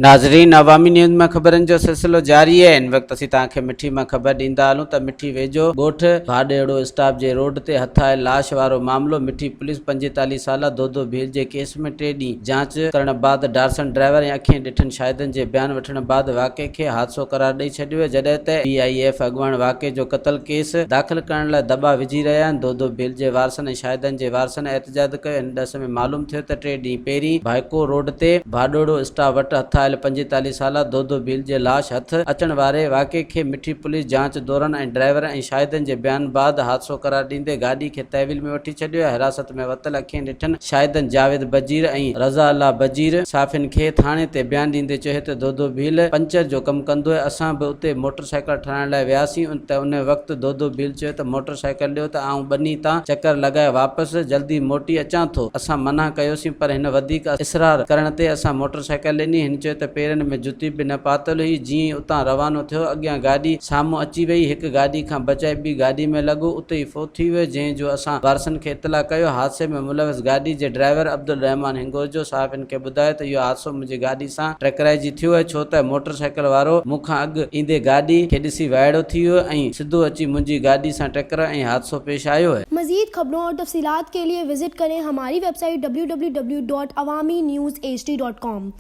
ناظرين عوامي نيوز مان خبرن جو سلسلو جاري آهي هن وقت اسين توهان کي مٺي مان خبر ڏيندا هلون ته مٺي ويجهو ڳوٺ ڀاڏيڙو اسٽاپ جي روڊ تي هٿ آيل لاش وارو معاملو مٺي پوليس 45 سالا دودو ڀيل جي ڪيس ۾ ٽي ڏينهن جاچ ڪرڻ بعد ڊارسن ڊرائيور ۽ اکين ڏٺن شاهدن جي بيان وٺڻ بعد واقعي کي حادثو قرار ڏئي ڇڏيو آهي جڏهن ته بي I F اڳواڻ واقعي جو قتل ڪيس داخل ڪرڻ لاء دٻا وجهي رهيا آهن دودو ڀيل جي وارثن ۽ شاهدن جي وارثن احتجاج ڪيو ان ڏس ۾ معلوم ٿيو ته ٽي ڏينهن پهرين ڀائڪو روڊ تي ڀاڏوڙو اسٽاپ وٽ هٿ آيل 45 سالا دودو ڀيل جي لاش هٿ اچڻ واري واقعي کي مٺي پوليس جاچ دوران ۽ ڊرائيور ۽ شاهدن جي بيان بعد حادثو قرار ڏيندي گاڏي کي تحويل ۾ وٺي ڇڏيو ۽ حراست ۾ ورتل اکين ڏٺن شاهدن جاويد بجير ۽ رضا الله بجير صحافين کي ٿاڻي تي بيان ڏيندي چيو ته دودو ڀيل پنچر جو ڪم ڪندو هو اسان به اتي موٽر سائيڪل ٺاهڻ لاء وياسين ته ان وقت دودو ڀيل چيو ته موٽر سائيڪل ڏيو ته آئون ٻني تان چڪر لڳائي واپس جلدي موٽي اچان ٿو. اسان منع ڪيوسين پر هن وڌيڪ اصرار ڪرڻ تي اسان موٽر سائيڪل ڏني. هن چيو ته پيرن ۾ جتي به نه پاتل هئي. جيئن ئي اتان روانو ٿيو اڳيان گاڏي سامهون اچي وئي. هڪ گاڏي کان بچائي ٻي گاڏي ۾ لڳو اتي ئي فوت ٿي ويو جنهن جو اسان وارثن کي اطلاع ڪيو. حادثي ۾ ملوث گاڏي جي ڊرائيور عبدالرحمان هنگورجو صحافين کي ٻڌايو ته اهو حادثو منهنجي گاڏي سان ٽڪرائجي ٿيو آهي ڇو ته موٽر سائيڪل وارو مون کان اڳ ايندي گاڏي کي ڏسي وائڙو ٿي ويو ۽ سڌو اچي منهنجي گاڏي سان ٽڪر ۽ حادثو پيش آيو. مزيد خبرون اور تفصيلات کے لئے وزٽ ڪرين ھماري website W W W dot Awami news H D dot com.